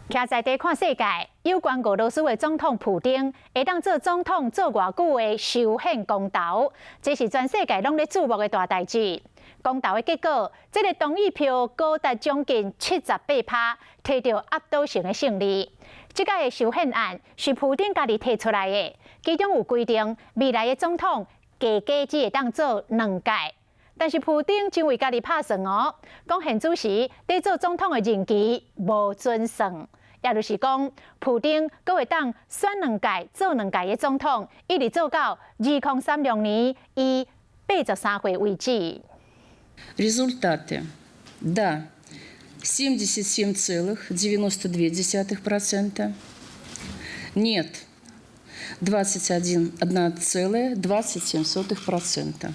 徛在地看世界，有關俄羅斯的總統普丁會當做總統做偌久的修憲公投，這是全世界攏咧矚目的大代誌。公投的結果，這个同意票高達將近78趴，提著壓倒性的勝利。這擺的修憲案是普丁家己提出來的，其中有規定未來的總統加加只會當做兩屆。但是普丁真為家己拍算哦，講現主時佇做總統的任期無準算。也就是講，普丁閣會當選兩屆做兩屆的總統，一直做到2036年，伊83歲為止。 Результаты. Да, 77,92%. Нет, 21,27%.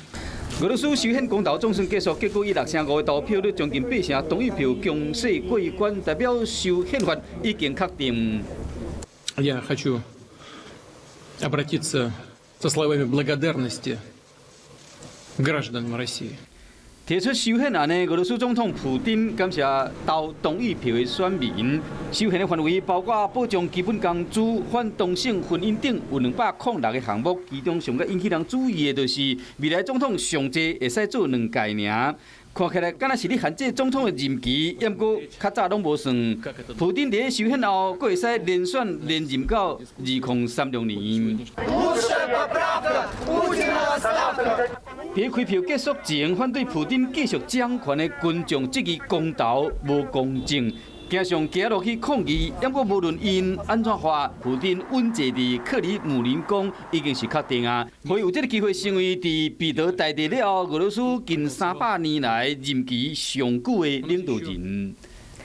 俄羅斯修憲公投總算結束，結果以6成5的投票率，將近8成同意票強勢過關，代表修憲法已經確定。 Я хочу обратиться со словами благодарности гражданам России. 提出修憲案的俄羅斯總統普丁感謝投同意票的選民。修憲的範圍包括保障基本工資、反同性婚姻等有206個項目，其中上較引起人注意的，就是未來總統上濟會使做兩屆爾。看起來敢若是咧限制總統的任期，毋過較早攏無算。普丁佇修憲後，閣會使連選連任到2036年。佇開票結束前，反對普丁繼續掌權的群眾質疑公投無公正，行上街路去抗議。毋過無論𪜶按怎話，普丁穩坐佇克里姆林宮已經是確定啊。會有這个機會成為佇彼得大帝了後，俄羅斯近300年來任期上久的領導人。